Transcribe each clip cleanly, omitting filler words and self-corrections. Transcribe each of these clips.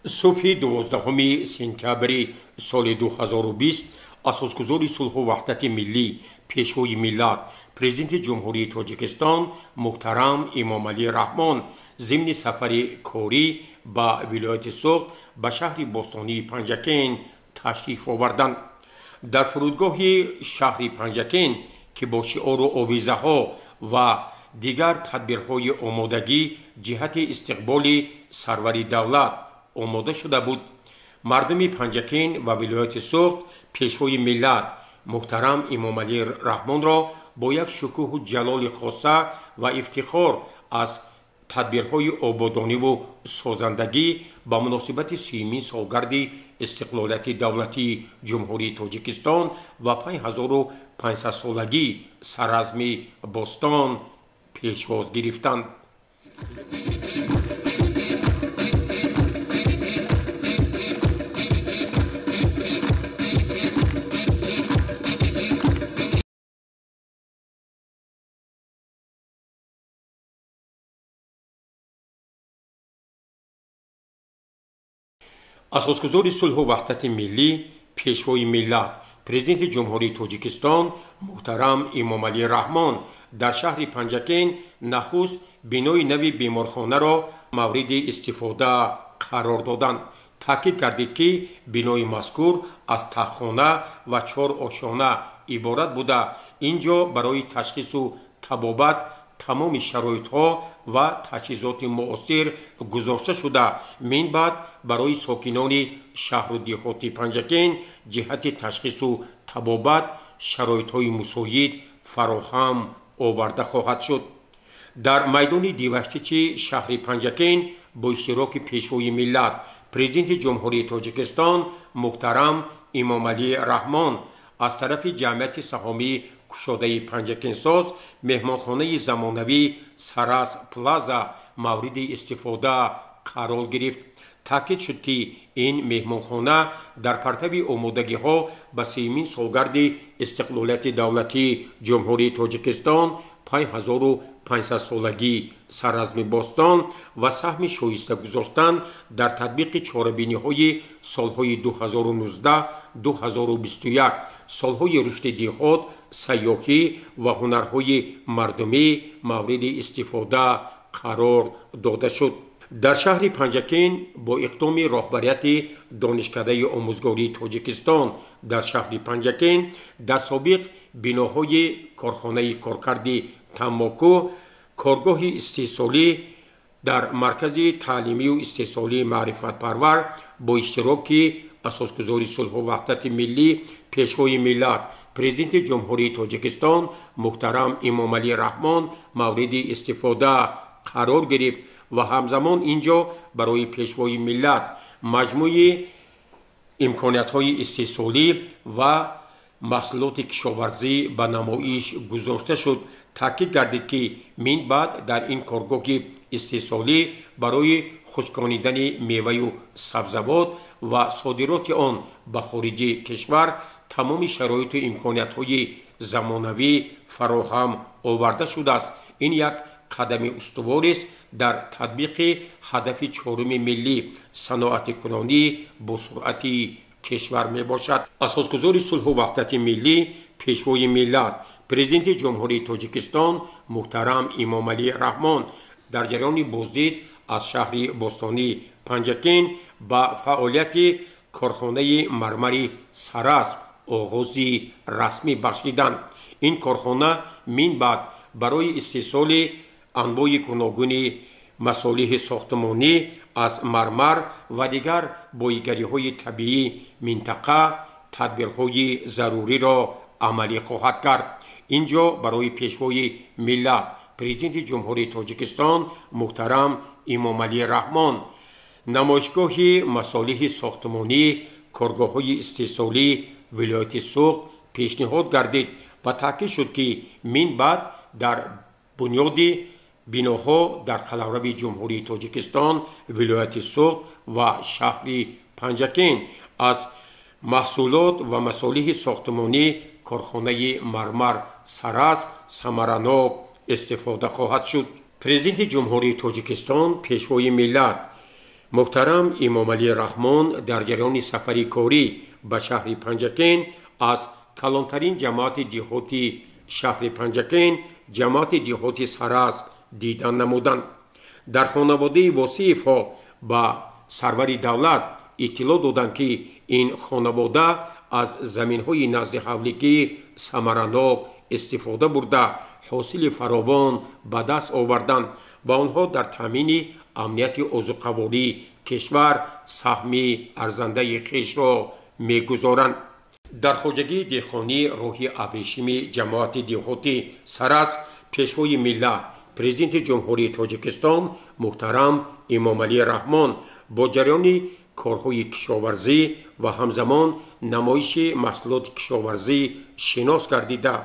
Субҳи 12 сентябри соли 2020 асосгузори сулҳу ваҳдати миллӣ, пешвои миллат, президенти Ҷумҳурии Тоҷикистон муҳтарам Эмомалӣ Раҳмон зимни сафари корӣ ба вилояти Суғд ба шаҳри бостонии Панҷакент ташриф оварданд. Дар фурудгоҳи шаҳри Панҷакент, ки бо шиору овезаҳо ва дигар тадбирҳои омодагӣ ҷиҳати истиқболи сарвари давлат омода шуда буд, мардуми Панҷакент ва вилояти Суғд пешвои миллат муҳтарам Эмомалӣ Раҳмонро бо як шукӯҳу ҷалоли хоса ва ифтихор аз тадбирҳои ободониву созандагӣ ба муносибати 30-умин солгарди истиқлолияти давлатии Ҷумҳурии Тоҷикистон ва 5500-солагии саразми бостон пешвоз гирифтанд. Асосгузори сулҳу ваҳдати миллӣ, пешвои миллат, президенти Ҷумҳурии Тоҷикистон муҳтарам Эмомалӣ Раҳмон дар шаҳри Панҷакент нахуст бинои нави беморхонаро мавриди истифода қарор доданд. Таъкид гардид, ки бинои мазкур аз тахтхона ва 4 ошёна иборат буда, ин ҷо барои ташхису табобат тамоми шароитҳо ва таҷҳизоти муосир гузошта шуда, минбаъд барои сокинони шаҳру деҳоти Панҷакент ҷиҳати ташхису табобат шароитҳои мусоид фароҳам оварда хоҳад шуд. Дар майдони Деваштичи шаҳри Панҷакент бо иштироки пешвои миллат, президенти Ҷумҳурии Тоҷикистон муҳтарам Эмомалӣ Раҳмон аз тарафи ҷамъияти саҳомии кушодаи Панҷакентсоз меҳмонхонаи замонавӣ Сарас Плаза мавриди истифода қарор гирифт. Таъкид шуд, ки ин меҳмонхона дар партави омодагиҳо ба 30-умин солгарди истиқлолияти давлатии Ҷумҳурии Тоҷикистон, 5500-солагии саразми бостон ва саҳми шоиста гузоштан дар татбиқи чорабиниҳои солҳои 2019-2021, солҳои рушди деҳот, сайёҳӣ ва ҳунарҳои мардумӣ мавриди истифода қарор дода шуд. Дар шаҳри Панҷакент бо иқдоми роҳбарияти Донишкадаи омӯзгории Тоҷикистон дар шаҳри Панҷакент дар собиқ биноҳои корхонаи коркарди тамоку, коргоҳи истеҳсолӣ дар маркази таълимию истеҳсолии маърифатпарвар бо иштироки асосгузори сулҳу ваҳдати миллӣ, пешвои миллат, президенти Ҷумҳурии Тоҷикистон муҳтарам Эмомалӣ Раҳмон мавриди истифода қарор гирифт ва ҳамзамон ин ҷо барои пешвои миллат маҷмӯи имкониятҳои истеҳсолӣ ва маҳсулоти кишоварзӣ ба намоиш гузошта шуд. Таъкид гардид, ки минбаъд дар ин коргоҳи истеҳсолӣ барои хушконидани меваю сабзавот ва содироти он ба хориҷи кишвар тамоми шароиту имкониятҳои замонавӣ фароҳам оварда шудааст. Ин як қадами устуворест дар татбиқи ҳадафи 4-уми миллӣ саноатикунонӣ бо суръати кишвар мебошад. Асосгузори сулҳу ваҳдати миллӣ, пешвои миллат, президенти Ҷумҳурии Тоҷикистон муҳтарам Эмомалӣ Раҳмон дар ҷараёни боздид аз шаҳри бостонии Панҷакент ба фаъолияти корхонаи мармари Сарас оғози расмӣ бахшиданд. Ин корхона минбаъд барои истеҳсоли анвои гуногуни масолиҳи сохтмонӣ аз мармар ва дигар боигариҳои табиии минтақа тадбирҳои заруриро амалӣ хоҳад кард. Ин ҷо барои пешвои миллат, президенти Ҷумҳурии Тоҷикистон муҳтарам Эмомалӣ Раҳмон намоишгоҳи масолиҳи сохтмонӣ коргоҳҳои истеҳсолии вилояти Суғд пешниҳод гардид ва таъкид шуд, ки минбаъд дар бунёди биноҳо дар қаламрави Ҷумҳурии Тоҷикистон, вилояти Суғд ва шаҳри Панҷакент аз маҳсулот ва масолиҳи сохтмонӣ корхонаи мармар Сарас самаранок истифода хоҳад шуд. Президенти Ҷумҳурии Тоҷикистон, пешвои миллат, Муҳтарам Эмомалӣ Раҳмон дар ҷараёни сафари корӣ ба шаҳри Панҷакент аз калонтарин ҷамоати деҳоти шаҳри Панҷакент, ҷамоати деҳоти Саразм дидан намуданд. Дар хонаводаи Восиевҳо ба сарвари давлат иттилоъ доданд, ки ин хонавода аз заминҳои назди ҳавлигӣ самаранок истифода бурда, ҳосили фаровон ба даст оварданд ва онҳо дар таъмини амнияти озуқавории кишвар саҳми арзандаи хешро мегузоранд. Дар хоҷагии деҳқонӣ роҳи абрешими ҷамоати деҳоти Саразм Пешвои миллат, Президенти Ҷумҳурии Тоҷикистон муҳтарам Эмомалӣ Раҳмон бо ҷараёни корҳои кишоварзӣ ва ҳамзамон намоиши маҳсулоти кишоварзӣ шинос гардида,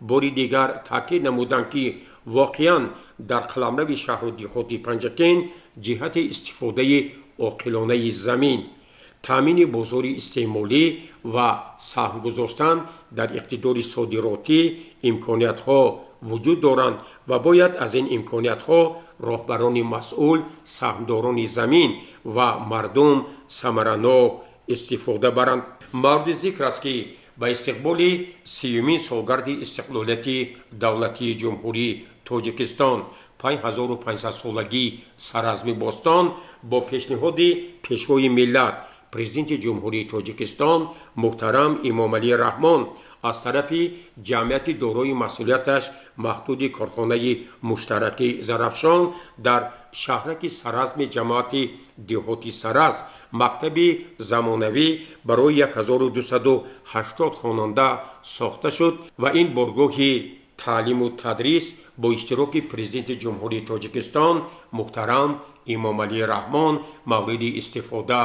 бори дигар таъкид намуданд, ки воқеан дар қаламрави шаҳру деҳоти Панҷакент ҷиҳати истифодаи оқилонаи замин, таъмини бозори истеъмолӣ ва саҳм гузоштан дар иқтидори содиротӣ имкониятҳо вуҷуд доранд ва бояд аз ин имкониятҳо роҳбарони масъул, саҳмдорони замин ва мардум самаранок истифода баранд. Мавриди зикр аст, ки ба истиқболи 30-юмин солгарди истиқлолияти давлатии Ҷумҳурии Тоҷикистон, 5500-солагии Саразми бостон бо пешниҳоди Пешвои миллат, Президенти Ҷумҳурии Тоҷикистон муҳтарам Эмомалӣ Раҳмон аз тарафи ҷамъияти дорои масъулияташ маҳдуди корхонаи муштараки Зарафшон дар шаҳраки Саразми ҷамоати деҳоти Саразм мактаби замонавӣ барои 1280 хонанда сохта шуд ва ин боргоҳи таълиму тадрис бо иштироки Президенти Ҷумҳурии Тоҷикистон муҳтарам Эмомалӣ Раҳмон мавриди истифода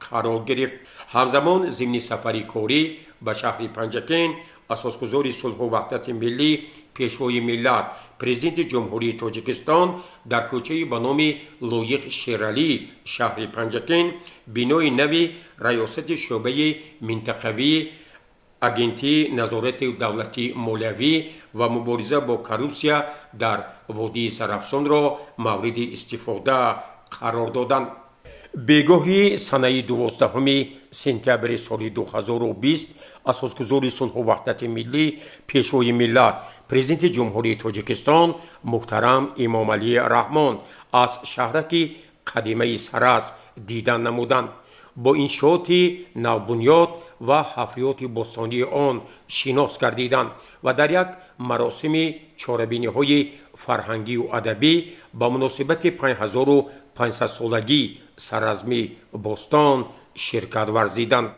қарор гирифт. Ҳамзамон зимни сафари корӣ ба шаҳри Панҷакент асосгузори сулҳу ваҳдати миллӣ, Пешвои миллат, Президенти Ҷумҳурии Тоҷикистон дар кӯчаи ба номи Лоиқ Шералӣ шаҳри Панҷакент бинои нави раёсати шӯъбаи минтақавии Агентии назорати давлатии молиявӣ ва мубориза бо коррупсия дар водии Зарафшонро мавриди истифода қарор доданд. Бегоҳи санаи 12 сентябри соли 2020 асосгузори сулҳу ваҳдати миллӣ, Пешвои миллат, Президенти Ҷумҳурии Тоҷикистон муҳтарам Эмомалӣ Раҳмон аз шаҳраки қадимаи Саразм дидан намуданд. Бо иншооти навбунёд ва ҳафриёти бостонии он шинос гардиданд ва дар як маросими чорабиниҳои фарҳангию адабӣ ба муносибати 5500-солагии Саразми бостон ширкат варзиданд.